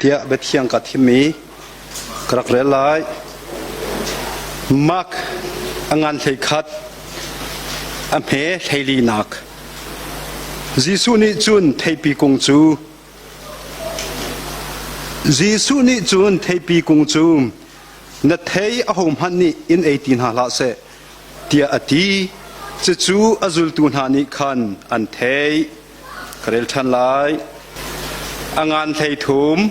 Tiah biathiang ka thimmi ka rak rel lai. Mark a ngan 11 a hme hleilinak. Jesuh nih cun theipi kung cu Jesuh nih cun theipi kung cu na thei ahohmanh nih in ei ti hna hlah seh tiah a ti. Cucu a zultu hna nih khan an theih. Ka rel ṭhan lai. A ngan 13,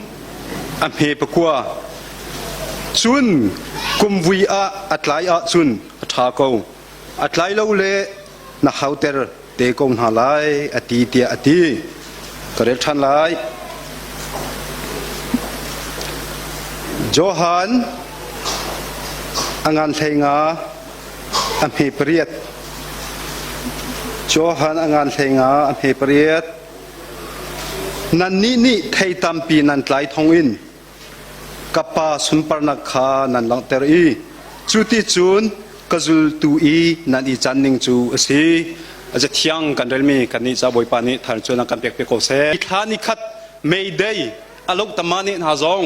a hme pakua. Cun kumvui ah a tlai ahcun a ṭha ko. A tlai lo le na hauter te ko hna lai, a ti tiah a ti. Ka rel ṭhan lai. Johan a ngan 15, a hme pariat. Johan a ngan 15 a hme pariat. Nannih nih thei tampi nan tlai thawngin ka Pa sunparnak kha nan langhter i cu ti cun ka zultu i nan i can ning cu a si. A thiang kan relmi kannih ca Bawipa nih thar cun a kan pek piak ko seh. Thla ni khat May Day a loh tama nih hna zong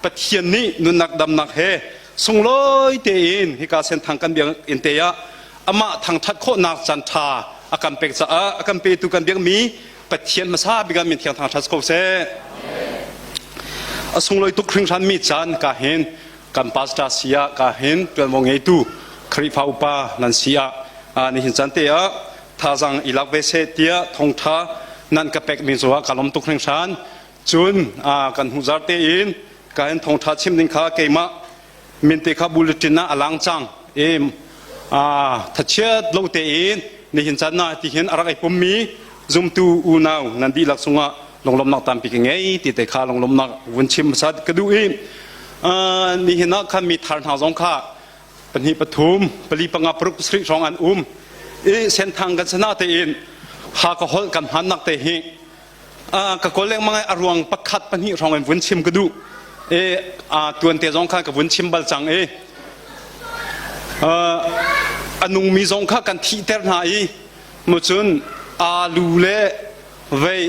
Pathian nih nunnak damnak he sunglawi tein hika senthang kan biakinn te ah amah thangṭhat khawhnak caan ṭha a kan pek caah a kan petu kan biakmi Pathian hmasa bik ah min thiang thangṭhat ko seh. A sunglawi tuk hringhranmi caan ka hin kan pastor si ah ka hin ṭuanvo ngeitu Khrihfa upa nan si ah nihin caan te ah thazaang i lak ve seh tiah thawngṭha nan ka pekmi cungah ka lawm tuk hringhran. Cun kan hnuhzar tein ka in thawngṭha chim ding kha keimah minte kha bulletin ah a lang cang i thachiat lo tein nihin caan ah tihin a rak i pummi zumtu unau nan dihlak cungah lunglawmhnak tampi ka ngei ti te kha lunglawmhnak vun chim hmasa ka duh i nihin ah khan mi thar hna zong kha pahnih pathum pali panga paruk pasarih hrawng an um i senthang kan sana tein ha ka holh kan hmannak te hi ka kawl lengmang i a ruang pakhat pahnih hrawng in vun chim ka duh i tuan te zong kha ka vun chim bal cang i a nungmi zong kha kan thihter hna i mu cun alu le vei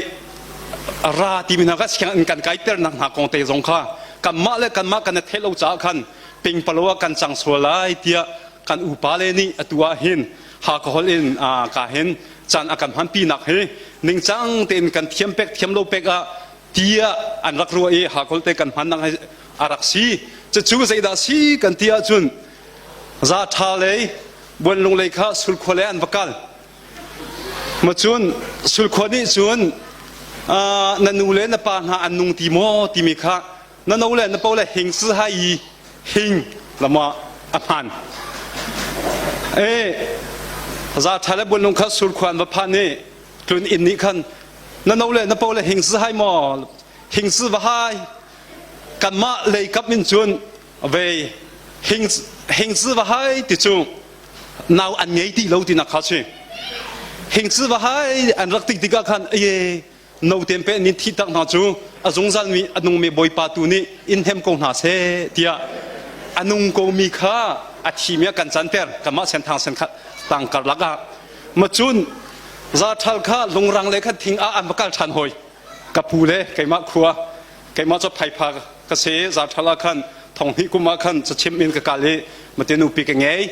ra timi hna kha siang in kan kaiter nak hna kong te zong kha kanmah le kanmah kan i theih lo caah khan pingpalo ah kan cang sual lai tiah kan upa le nih atu ah hin alcohol in ka hin caan a kan hmanpinak hi ningcang tein kan thiam pek thiam lo pek ah tiah an rak ruah i alcohol te kan hmannak hi a rak si. Cucu zeidah si kan ti ahcun za ṭha lei buanlung lei kha sulkhua lei an va kal. Macun sulkhua nih cun na nu le na pa hna an nung ti maw timi kha na no le na po le hing si hai i hing lama a hman e za tha le bunlung kha sur khuan va phan i tlun inn nih khan na no le na po le hing si hai maw hing si va hai kanmah lei kap in cun ve hing hing si va hai ti cu nau an ngei ti lo ti nak kha si hing si va hai an rak tik tikah khan e notem pe nin thi tak hna cu a zungzal mi a nungmi Bawipa tu nih in hnem ko hna seh tiah a nung ko mi kha a thi mi a kan canter kanmah senthang sen kha tang karlak ah macun za ṭhal kha lungrang le khan thing ah an va kal ṭhan hoi ka pu le keimah khua keimah cu phaipha ka si za ṭhal ah khan thong hnih kum ah khan cachim in ka kal i mate nupi ka ngei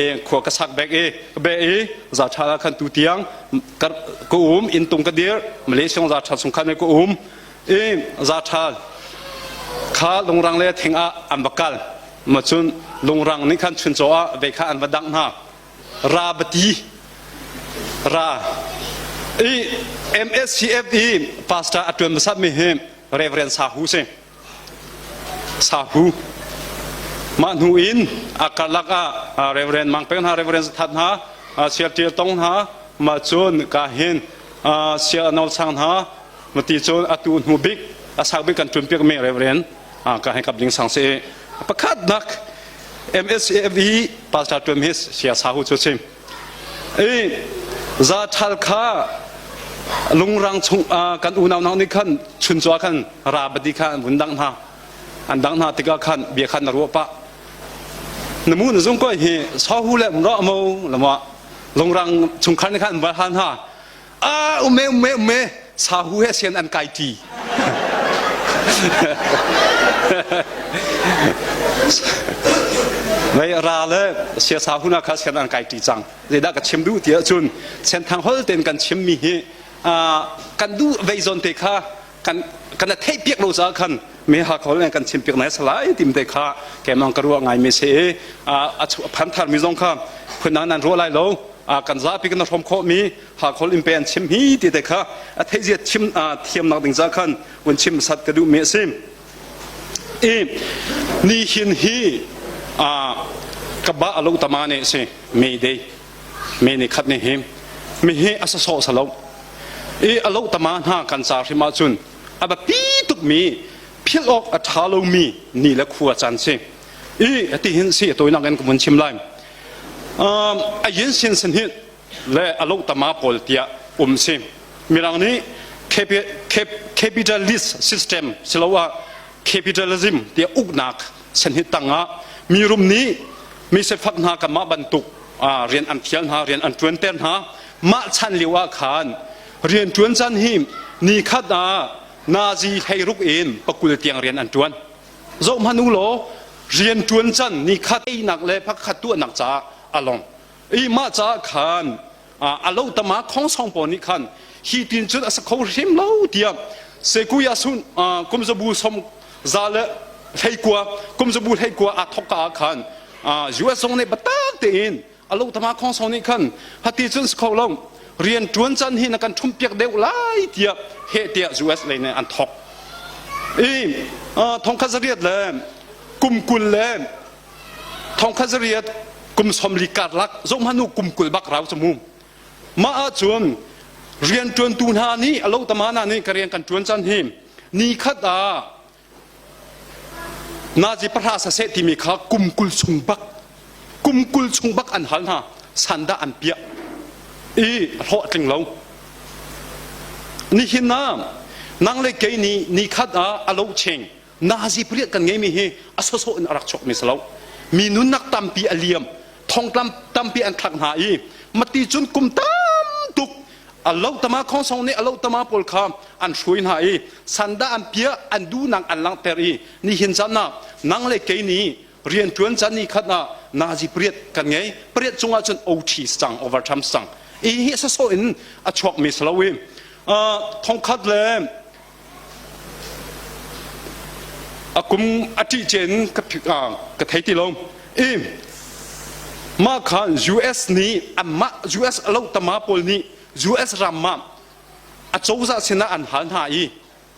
e khua ka sak bek i ka be i za ṭhal ah khan tu tiang ka um inn tung ka dir Malaysia za ṭhal chung khan ka um i za ṭhal kha lungrang le thing ah an va kal ma cun lungrang nih khan chuncaw ah ve kha an va dangh hna ra bati ra i MSCF i pastor a ṭuan hmasat mi hi Reverend Sahu si Sahu mah hnu in a karlak ah Reverend Mang Peng hna Reverend Zathat hna Sial Ṭial Tong hna mah cun ka hin Sial Nawl Sang hna mati cun atu hnu bik a sang bik kan ṭun piak mi Reverend ka hin kap ding sang si pakhat nak MSAF i pastor ṭuan mi Sia Sahu cu si i za ṭhal kha lungrang chung kan unau hna nih khan chuncaw khan ra bati kha an vun dangh hna an dangh hna tikah khan bia khan na ruah pah na mu na zung koi hi sahu le ra mo lama lungrang chungkhar nih khan an va hal hna a ume ume ume sahu he sian an kai ti. Vei ra le siasa huna kha sian an kai ṭi cang. Zeidah ka chim duh ti ahcun senthang hol tein kan chimmi hi kan duh vei zawn te kha kan kan theih piak lo caah khan me ha khol kan chim piak nai salai tim te kha kemang ka ruah ngai mi se a phan thar mi zong kha phunang nan ruah lai lo kan zapi kan hrom khawh mi ha khol in pe an chim hi ti te kha a theih zia chim thiam nak ding za khan un chim sat ka duh mi a si i ni hin hi ka ba alo tama ne si me dei me ni khat ni hi mi hi a sasawh salo i a lo tama hna kan ca hrim ahcun a biapi tukmi philh awk a ṭha lomi ni le khua caan si i ati hin si a tawinak in ka vun chim lai a yin sin sin hi le a lo tama pawl tiah um si mirang nih capitalist system siloah capitalism tiah uknak senhit tangah mirum nih mi sifak hna kanmah bantuk rian an fial hna rian an ṭuanter hna mah chan lio ah khan rian ṭuan caan hi ni khat ah nazi hleiruk in pakul tiang rian an ṭuan zoh hmanh u law rian ṭuan can ni khat einak le pakhat tuahnak caah a long i mah caah khan a lo tama khongsong pawl nih khan hi tin cun a sa kho hrim lo tiah sekuya sun kumzabu som za le hleikua kumzabu hleikua aa thok ka ah khan US zong nih biatak tein a lo tama khongsong nih khan hati cun si kho lo rian ṭuan can hi na kan ṭhum piak deuh lai tiah heh tiah US lei nih an thok i thongkhat zariat le kum 20 le thongkhat zariat kum 40 karlak zohhmanh u kum 20 bak rau cu mu mah ahcun rianṭuantu hna nih a lo tama hna nih ka rian kan ṭuan caan hi ni khat ah nazi pahra saseh timi kha kum 20 chung bak kum 20 chung bak an hal hna sandah an piah i hlawh a tling lo nihin ah nang le kei nih ni khat ah a lo cheng Nazi pariat kan ngeimi hi a sawsawh in a rak chuakmi si lo. Mi nunnak tampi a liam, thongtlam tampi an thlak hna i mati cun kum tam tuk a lo tama khongsong nih a lo tama pawl kha an hruai hna i sanda an piah an duhnak an langhter i nihin caan ah nang le kei nih rian ṭuan caan ni khat ah nazi pariat kan ngei pariat cungah cun OT cang overtime cang i hi sawsawh in a chuakmi si lo i thongkhat le A kum a ṭih cen ka thei ti lo. I mah kha US nih anmah US a lo tama pawl nih US ram ah a cozah sinah an hal hna i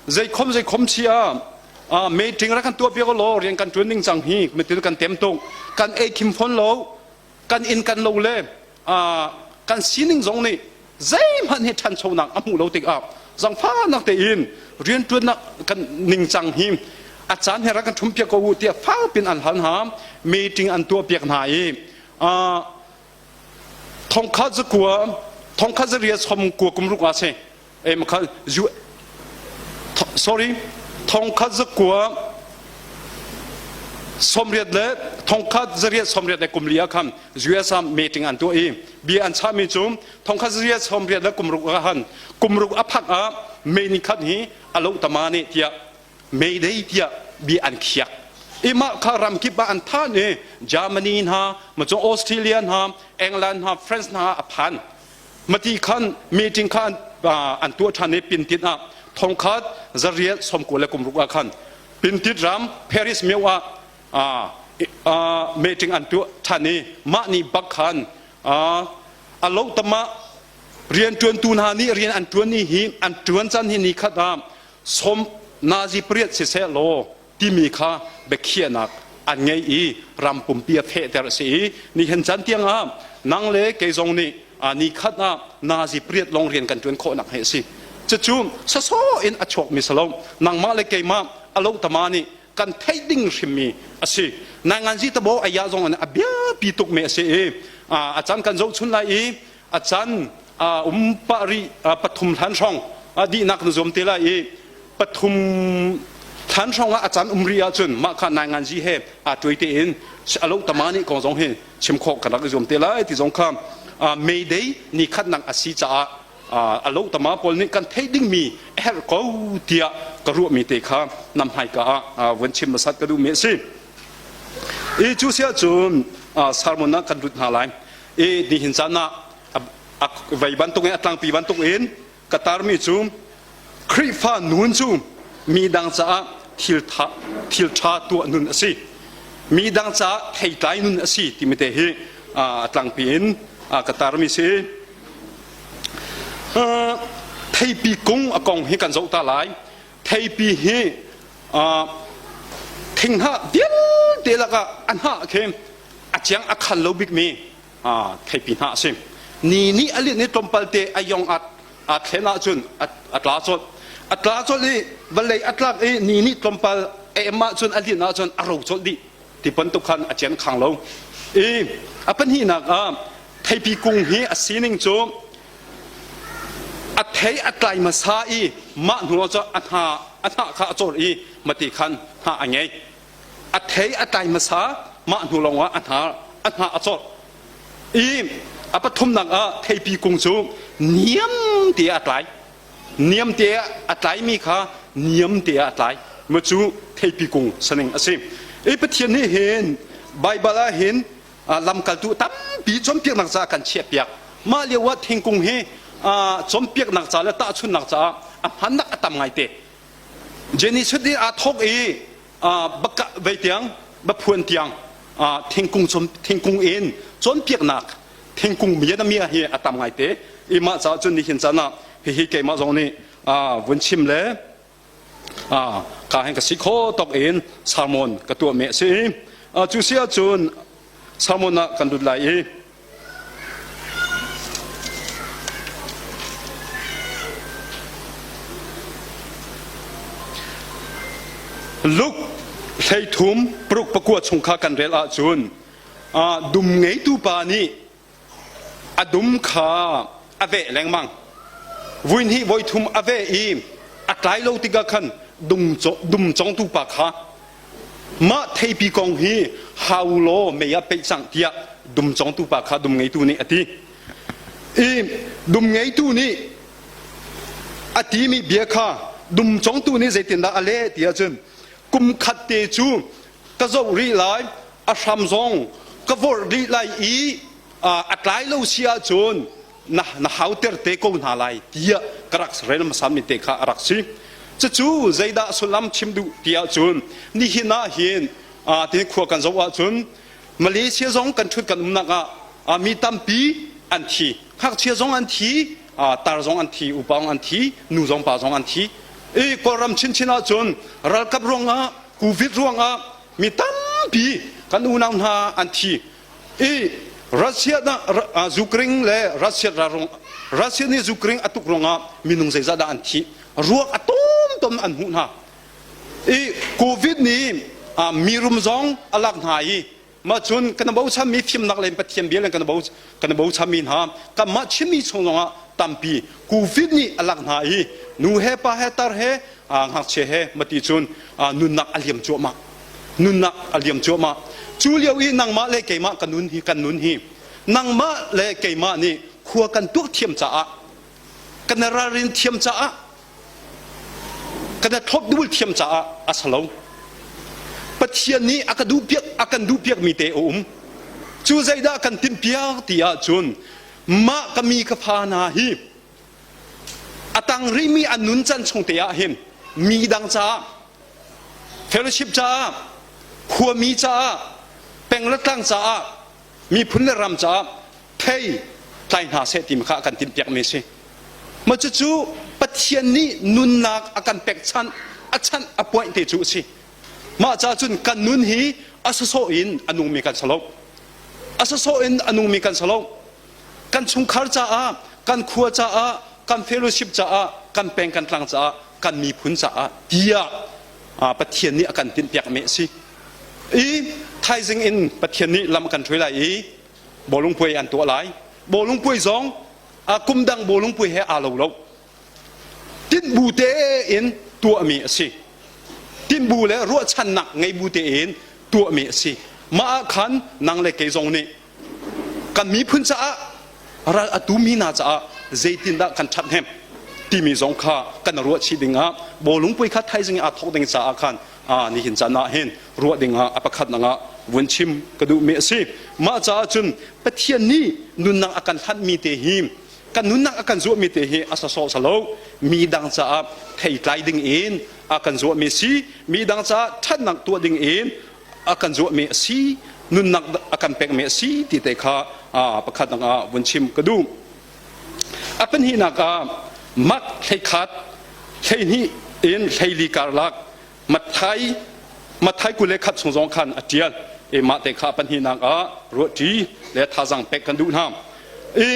zeikhom zeikhom chi ah meeting rak kan tuah piak law rian kan ṭuan ning cang hi mitil kan tem tuk kan ei khim fawn lo kan inn kan lo le kan sining zong nih zeihmanh hi ṭhanchonak a hmuh lo tikah zangfahnak tein rianṭuannak kan ningcang hi a caan he rak kan ṭhumpiak ko u tiah fakpin an hal hna meeting an tuahpiak hna i thongkhat zakua thongkhat zariat som kua kum ruk ah si sorry thongkhat zakua sawmriat le thongkhat zariat sawmriat le kum li ah khan US ah meeting an tuah i bia an chahmi cu thongkhat zariat sawmriat le kum ruk ah khan kum ruk a phak ah May ni khat hi a lo tama nih tiah May Day tiah bia an khiak i mah kha ramkip ah an than i Germany hna macung Australia hna England hna France hna a phan Mati khan meeting kha an tuah ṭhan i pintit ah thongkhat zariat 90 le kum ruk ah khan pintit ram Paris myo ah meeting an tuah ṭhan i mah ni bak khan a lo tama rianṭuantu hna nih rian an ṭuan ni hi an ṭuan can hi ni khat ah som nazi pariat siseh law timi kha biakhiahnak an ngei i ram pumpi a fehter a si i nihin caan tiang ah nang le kei zong nih ni khat ah nazi pariat lawng rian kan ṭuan khawhnak hi a si. Cucu sawsawh in a chuakmi si lo. Nangmah le keimah a lo tama nih kan theih ding hrimmi a si. Nainganzi tabo aya zong in a biapi tukmi a si i a caan kan zohchun lai i a caan um pah rih pathum hlan hrawng dihnak na zuam te lai i pathum thlan hrawng ah a caan um rih ahcun mah kha nainganzi he aa tuai tein a lo tama nih kong zong hi chim khawh kan rak i zuam te lai ti zong kha May Day ni khatnak a si caah a lo tama pawl nih kan theih dingmi a herh ko tiah ka ruahmi te kha nam hmaika ah vun chim hmasat ka duhmi a si. I cu si ahcun sermon ah kan lut hna lai. I nihin caan ah vei bantuk in a tlangpi bantuk in ka tarmi cu Khrihfa nun cu mi dang caah thil ṭha tuah nun a si. Mi dang caah theitlai nun a si timi te hi a tlangpi in ka tarmi si. Theipi kung a kong hi kan zoh ta lai. Theipi hi thinghnah vialte lakah a hnah khi a ciang a khan lo bikmi theipi hnah a si. Ni nih a linh i tlawmpal te a yong aa thlen ahcun a tla colh. A tla colh i vawlei a tlak i ni nih tlawmpal a em ahcun a linh ahcun a ro colh dih. Ti bantuk khan a cian khang lo. I a pahnihnak ah theipi kung hi a sining cu a thei a tlai hmasa i mah hnu ah cun a hna a hnah kha a cawr i mati khan hnah a ngei. A thei a tlai hmasa mah hnu lawngah a hna a hnah a cawr. I a pathumnak ah theipi kung cu niam te ah a tlai. Niam te ah a tlaimi kha niam te ah a tlai. Ma cu theipi kung saning a si. I Pathian nih hin Baibal ah hin lamkaltu tampi cawnpiaknak caah kan chiahpiak. Mah lio ah thingkung hi cawnpiaknak ca le tahchunhnak caah a hmannak a tam ngaite. Genesis in aa thawk i vei tiang baphuan tiang thingkung thingkung in cawnpiaknak thingkung mianamia hi a tam ngaite. I mah caah cun nihin caan ah hihi keimah zong nih vun chim le ka hin ka si kho tok in sermon ka tuah mi a si. Cu si ahcun sermon ah kan lut lai i Luke 13 paruk pakua chung kha kan rel ahcun dum ngeitu pa nih a dum kha a veh lengmang. Vui hnih voi thum a veh i a tlai lo tikah khan dum congtu pa kha mah theipi kong hi hau law mei ah peih cang tiah dum congtu pa kha dum ngeitu nih a ti. I dum ngeitu nih a timi bia kha dum congtu nih zeitindah a leh ti ahcun kum khat te cu ka zoh rih lai a hram zong ka vorh rih lai i a tlai lo si ahcun na, na hauter te ko hna lai tiah ka rak rel hmasami te kha a rak si. Cucu zeidah sullam chim duh ti ahcun nihin ah hin tin khua kan zoh ahcun Malaysia zong kan ṭhut kan umnak ah mi tampi an thi. Ngakchia zong an thi, tar zong an thi, upa zong an thi, nu zong pa zong an thi. I Kawlram chinchin ahcun ralkap ruangah, Covid ruangah mi tampi kan unau hna an thi. I Russia na Ukraine le Russia Russia nih Ukraine a tuk ruangah minung zeizah dah an thi. Ruak a tom tom an hmuh hna. I Covid nih mirum zong a lak hna i mah cun kan bochanmi fimnak le Pathian bia le kan kan bochanmi hna kanmah Chinmi chung zongah tampi Covid nih a lak hna i nu he pa he tar he ngakchia he mati cun nunnak a liam cuahmah nunnak a liam cuahmah cu lio i nangmah le keimah kan nun hi kan nun hi nangmah le keimah nih khua kan tuak thiam caah kan ralrin thiam caah kan i thlop dul thiam caah a si lo. Pathian nih a ka duhpiak a kan duhpiak mi te a um. Cu zeidah kan timhpiak ti ahcun mah ka mi ka fa hna hi a tang rihmi an nun can chung te ah hin mi dang caah fellowship caah khuami caah peng le tlang caah miphun le ram caah thei tlai hna seh ti kha a kan timhpiakmi a si. Mah cucu Pathian nih nunnak a kan pekchanh, a chanh, a point te cu a si. Mah caah cun kan nun hi a sawsawh in a nungmi kan si lo. A sawsawh in a nungmi kan si lo. Kan chungkhar caah, kan khua caah, kan fellowship caah, kan peng kan tlang caah, kan miphun caah tiah Pathian nih a kan tinhpiakmi a si. I thaizing in Pathian nih lam a kan hruai lai i bawlung puai an tuah lai. Bawlung puai zong kum dang bawlung puai he aa lo lo. Tinhbu tein tuahmi a si. Tinhbu le ruahchannak ngei bu tein tuahmi a si. Mah ah khan nang le kei zong nih kan miphun caah ral a tumi hna caah zeitindah kan ṭhathnem? timi zong kha kan ruah chih ding ah bawlung puai kha thaizing aa thawk ding caah khan nihin caan ah hin ruah ding ah a pakhat nak ah vun chim ka duhmi a si. Mah caah cun Pathian nih nunnak a kan hlanhmi te hi kan nunnak a kan zuahmi te hi a sawsawh salo mi dang caah theitlai ding in a kan zuahmi si mi dang caah ṭhatnak tuah ding in a kan zuahmi a si nunnak a kan pekmi a si ti te kha pakhat dang ah vun chim ka duh. A pahnihnak ah mak 11 12 in 14 karlak Matthai Matthai 21 chung zong khan a ṭial i mah te kha pahnihnak ah ruahṭi le thazaang pek kan duh hna. I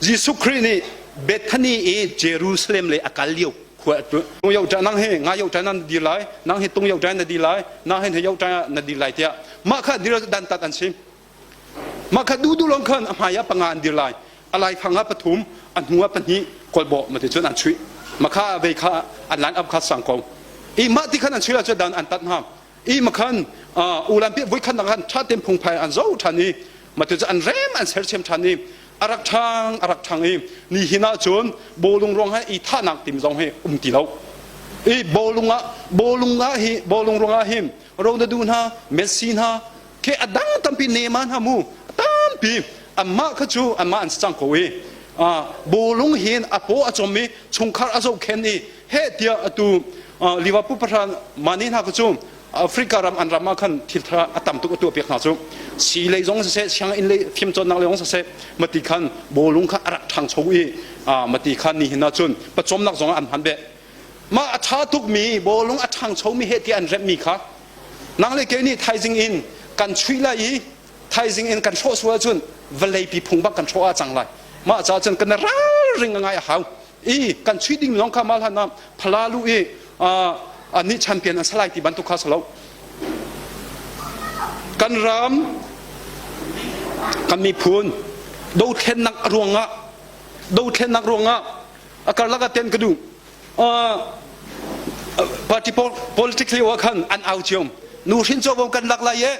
Jesuh Khrih nih Bethany i Jerusalem lei a kal lio khua tung yo ṭa nang hi nga yo ṭa nan dir lai nang hi tung yo ṭa na dir lai nang hi yo ṭa na dir lai tiah mah kha dir dan tat an si Mah kha duhduh lawng khan a hmai ah panga an dir lai. A laifang ah pathum, a hnu ah pahnih kawlbawh mati cun an chuih. Mah kha vei kha an line up kha sang ko. I mah ti khan an chuih ahcun dan an tat hna. I makhan ulan pi voi khan khan ṭha tein phungphai an zo ṭhan i mati cu an rem an sersiam ṭhan i a rak ṭhang a rak ṭhang i nihin ah cun bawlung ruang hi i thahnak tim zong hi um ti lo. I bawlung ah bawlung ah hi bawlung ruang ah hin Ronaldo hna Messi hna Khi a dang tampi Neymar hna mu tampi anmah kha cu anmah an si cang ko i bawlung hin a paw a cawm i chungkhar a zohkhen i heh tiah atu Liverpool pahra Mane hna kha cu Africa ram an ram ah khan thil tha a tam tuk a tuah piak hna cu si lei zong siseh sianginn lei fimcawnnak lei zong siseh mati khan bawlung kha a rak ṭhangcho i mati khan nihin ah cun pawcawmnak zong ah an hman beh mah a ṭha tukmi bawlung a ṭhangchomi heh tiah an remhmi kha Nang le kei nih thaizing in kan chuih lai i thaizing in kan hrawh sual ahcun vawleipi phung bak kan hrawh ah cang lai. Mah caah cun kan ralring a ngai a hau. I kan chuih ding lawng kha mah hlan ah phala lu i nih champion an salai ti bantuk kha si lo. Kan ram kan miphun dothlennak ruangah dothlennak ruangah a karlak ah ten ka duh party politics lio ah khan an au cio nu hrin covo kan lak lai e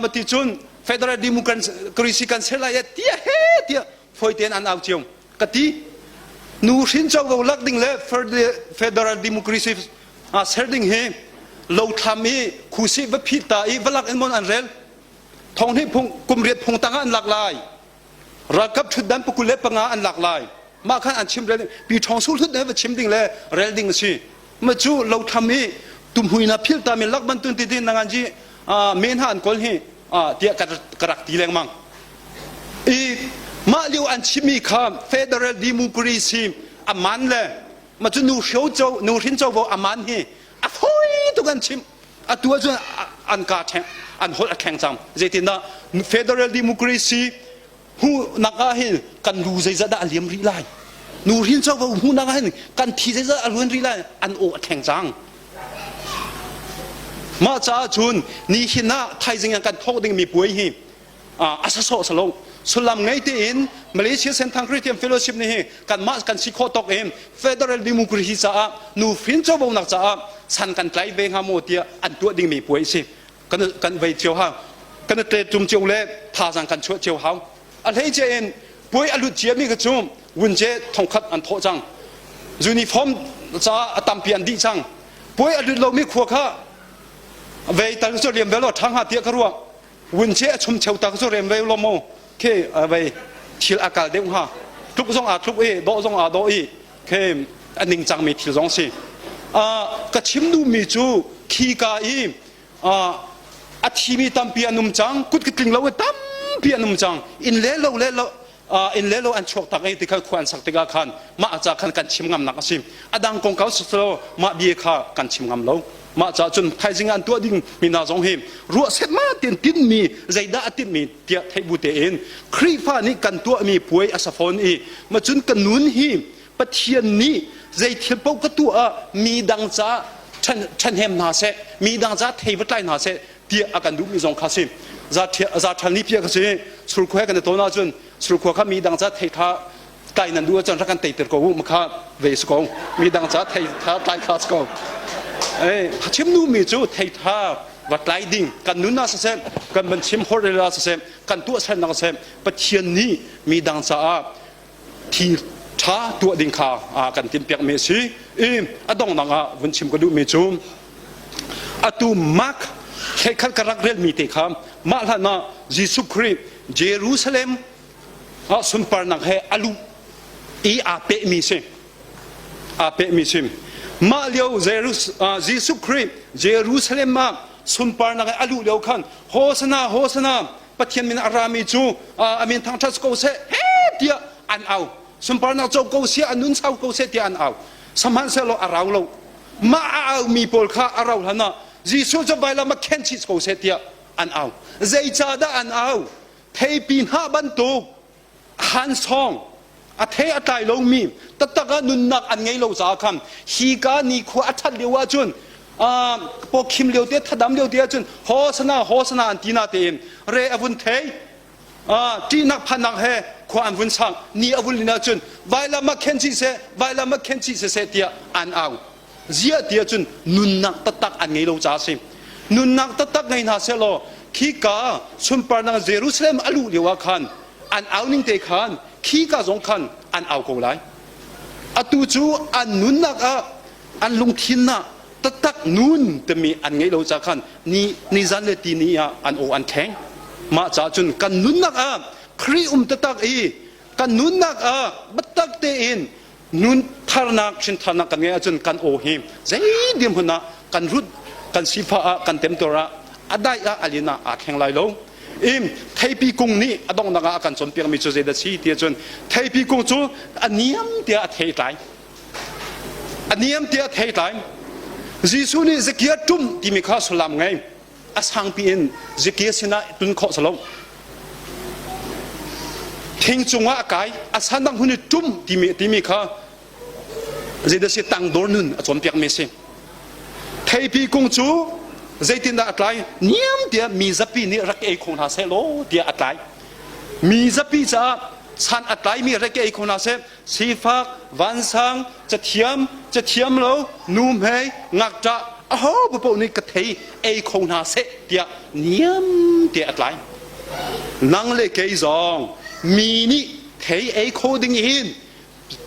mati cun federal democracy kan ser lai e tia he tia foi ten an au cio ka ti nu hrin covo lak ding le federal democracy ser ding hi lo thlam i khusi va phit ta i valak in mon an rel thong hnih phung kum riat phung tang ah an lak lai Ralkap ṭhutdan pakul le panga an lak lai. Mah khan an chim rel pi ṭhawng su hlut ne va chim ding le rel ding a si. Ma cu lo tham i tumhui na phil ta mi lak bantun ti din nangan ji men ha an kol hi tiah ka rak ti lengmang. I mah lio an chimmi kha federal democracy a man le ma cu nu hrio co nu hrin covo a man hi a fawi tuk an chim. Atu ahcun an ka ṭheng an holh a thleng cang. Zeitindah federal democracy hmuhnak ah hin kan lu zeizat dah a liam rih lai? Nu hrin covo hmuhnak ah hin kan thi zeizat a luan rih lai? An aw a thleng cang. Mah caah cun nihin ah thaizing ah kan thawk dingmi puai hi a sasawh salo sullam ngei tein Malaysia Senthang Christian Fellowship nih hi kanmah kan si khawh tawk in federal democracy caah nuhrin covonak caah san kan tlai ve hnga maw tiah an tuah dingmi puai a si kan kan vei cio hau kan tle tum cio le thazaang kan chuah cio hau a hleice in puai a lut ciami kha cu wunce thongkhat an thawh cang uniform caah a tampi an dih cang puai a lut lomi khua kha vei tal cu liam ve lo ṭha hnga tiah ka ruah Vunche a chum cheu tak cu rem ve lo mu khi vei thil a kal deuh hnga tluk zong aa tluk i dawh zong aa dawh i khi a ningcang mi thil zong si ka chim duhmi cu khi ka i a thimi tampi an um cang kut ka tling lo i tampi an um cang inn le lo le lo inn le lo an chuak tak i tikha khua an sak tikah khan mah ca khan kan chim ngamnak a si a dang kongkau siselaw mah bia kha kan chim ngam lo mah ca cun thaizing an tuah ding mi hna zong hi ruah set ma tin tinmi zeidah a timmi tiah theih bu tein Khrihfa nih kan tuahmi puai a safawn i ma cun ka nun hi Pathian nih zei thil paoh ka tuah ah mi dang caah ṭhahnem hna seh mi dang caah thei va tlai hna seh tiah a kan duhmi zong kha si za ṭhal ni piah ka si surkhua he kan i tawn ahcun surkhua kha mi dang ca thei kha tlai nan duh ahcun rak kan teiter ko u makha ve si ko mi dang ca thei tha tlai kha si ko eh chim duhmi cu thei tha va tlai ding kan nun ah siseh kan van chim hor ah siseh kan tuahsernak siseh Pathian nih mi dang caah thi ṭha tuah ding kha kan timhpiakmi a si. I a donghnak ah vun chim ka duhmi cu atu Mark thlekhat ka rak relmi te kha mah hlan ah Jesuh Khrih Jerusalem ah sunparnak he a luh i aa pehmi si. Aa pehmi si. Mah lio Jesuh Khrih Jerusalem ah sunparnak he a luh lio khan Hosana Hosana Pathian min a rami cu a min thangṭhat ko seh he tiah an au. Sunparnak co ko seh a nun sau ko seh tiah an au. Sihmanhsehlaw a rau lo. Mah a aumi pawl kha a rau hlan ah Jesuh cu vailam ah khen chih ko seh tiah an au. Zeicahdah an au? Theipi hnah bantuk hansawng a thei a tlai lomi taktak ah nunnak an ngei lo caah khan hika nikhua a ṭhat lio ahcun pawkhim lio te thadam lio te ahcun hosana hosana an ti na tein re a vun thei ṭihnak phannak he khua an vun sang ni a vun lin ahcun vailam ah khen chih seh vailam ah khen chih seh tiah an au Ziah ti ahcun nunnak taktak an ngei lo caah a si. Nunnak taktak ngei hna sehlaw khika sunparnak Jerusalem a luh lio ah khan an au ning te khan khika zong khan an au ko lai. Atu cu an nunnak ah an lungthin ah taktak nun timi an ngeih lo caah khan ni nizan le tini ah an aw an thleng. Mah caah cun kan nunnak ah Khrih um taktak i kan nunnak ah biatak tein nun tharnak hrintharnak kan ngeih ahcun kan aw hi zei dirhmun ah kan rut kan sifah ah kan temtuar ah a dai ah a lin ah aa thleng lai lo. I theipi kung nih a donghnak ah a kan cawnpiakmi cu zeidah si ti ahcun theipi kung cu a niam tiah a thei tlai a niam tiah a thei tlai. Jesuh nih Zakia ṭum timi kha sullam ngei a sangpi in Zakia sinah tun khawh si lo. Thing cungah a kai, a sandang hun i ṭum timi timi kha zeidah si tangdor nun a cawnpiakmi a si. Theipi kung cu zeitindah a tlai? Niam tiah mi zapi nih rak ei kho hna seh law tiah a tlai. Mi zapi caah san a tlaimi rak ei kho hna seh sifak, vansang, cathiam, cathiam lo, nuhmei, ngakṭah, aho paoh nih ka thei ei kho hna seh tiah niam te a tlai. Nang le kei zong mi nih thei ei kho ding hin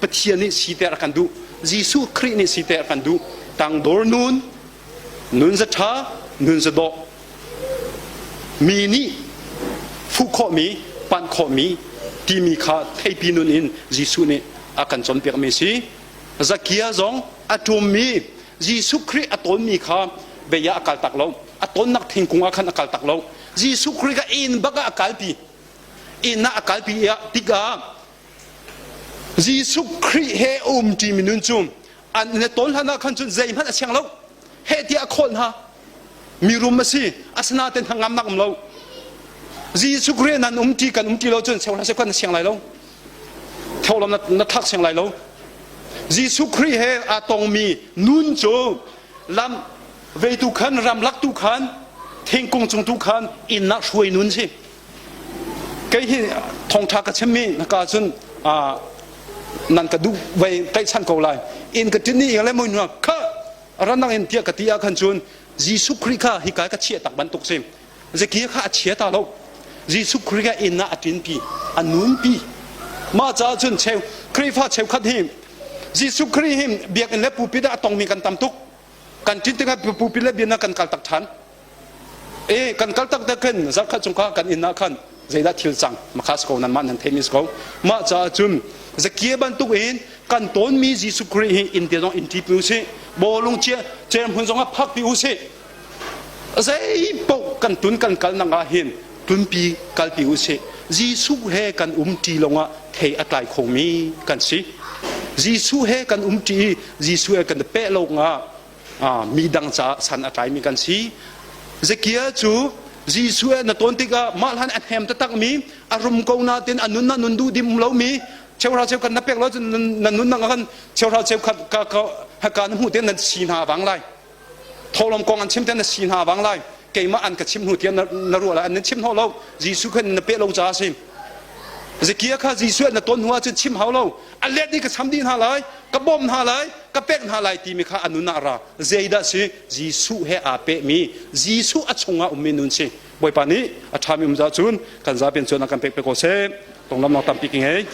Pathian nih siter a kan duh. Jesuh Khrih nih siter a kan duh. Tangdor nun, nun za ṭha, nun za dawh. Mi nih fuh khawhmi, panh khawhmi timi kha theipi nun in Jesuh nih a kan cawnpiakmi a si. Zakia zong a ṭummi Jesuh Khrih a tawnmi kha bei ah a kal tak lo. A tawnnak thingkung ah khan a kal tak lo. Jesuh Khrih kha inn bak ah a kalpi. Inn ah a kalpi tikah Jesuh Khrih he umṭimi nun cu an na tawn hlan ah khan cun zeihmanh a siang lo. Heh tiah a khawlh hna. Mirum a si, asinain hnangamnak um lo. Jesuh Khrih nan umṭi kan umṭi lo cun seuhla seuhkhat na siang lai lo. Tholam na, na thlak siang lai lo. Jesuh Khrih he aa tongmi nun cu lam veitu khan ramlak tu khan thingkung cung tu khan inn ah hruai nun si. Kei hi thawngṭha ka chimmi na ka cun nan ka duh vei tlaihchan ko lai. Inn ka ṭin i le mui hnuah kha ranang in tiah ka ti ah khan cun Jesuh Khrih kha hika ka chiah tak bantuk si. Zekia kha a chia ta lo. Jesuh Khrih kha inn ah a ṭinpi, a nunpi. Mah caah cun cheu Khrihfa cheukhat hi Jesuh Khrih hi biakinn le pulpit ah a tongmi kan tam tuk. Kan ṭin tikah pulpit le biakinn ah kan kal tak ṭhan. E kan kal tak tak khin zarkhat chung kha kan inn ah khan zeidah thil cang makhas ko nan mah nan theimi si ko. Mah caah cun Zakia bantuk in kan tawnmi Jesuh Khrih hi inn te zong inn ṭipi usih. Bawlung cia cerhmun zong ah phakpi usih. Zei paoh kan tun kan kal nak ah hin tunpi kalpi usih. Jesuh he kan um ṭi lawngah thei a tlai khomi kan si. Jesuh he kan um ṭi i Jesuh he kan i peh lawngah mi dang caah san a tlaimi kan si. Zekiah cu Jesuh he na tawn tikah mah hlan a hnem taktakmi a rum ko nain a nun na nun duh dim um lomi cheuhra cheukhat na pek lo cun na nun nak khan cheuhra cheukhat ka ka ka na hmuh te nan si hna vang lai thawhlawm kong an chim te na si hna vang lai keimah an ka chim hnu tiah na ruah lai an nan chim hno lo Jesuh khan na pe lo caah si Zekiah kha Jesuh na ton hnu ahcun chim hau lo a let i ka cham dih hna lai ka bawm hna lai ka pek hna lai timi kha a nun ah ra zeidah si Jesuh he aa pehmi Jesuh a chungah ummi nun si Bawipa nih a ṭhami um cun kan zapi cun a kan pek pe ko seh tonglamnak tampi ki ngei.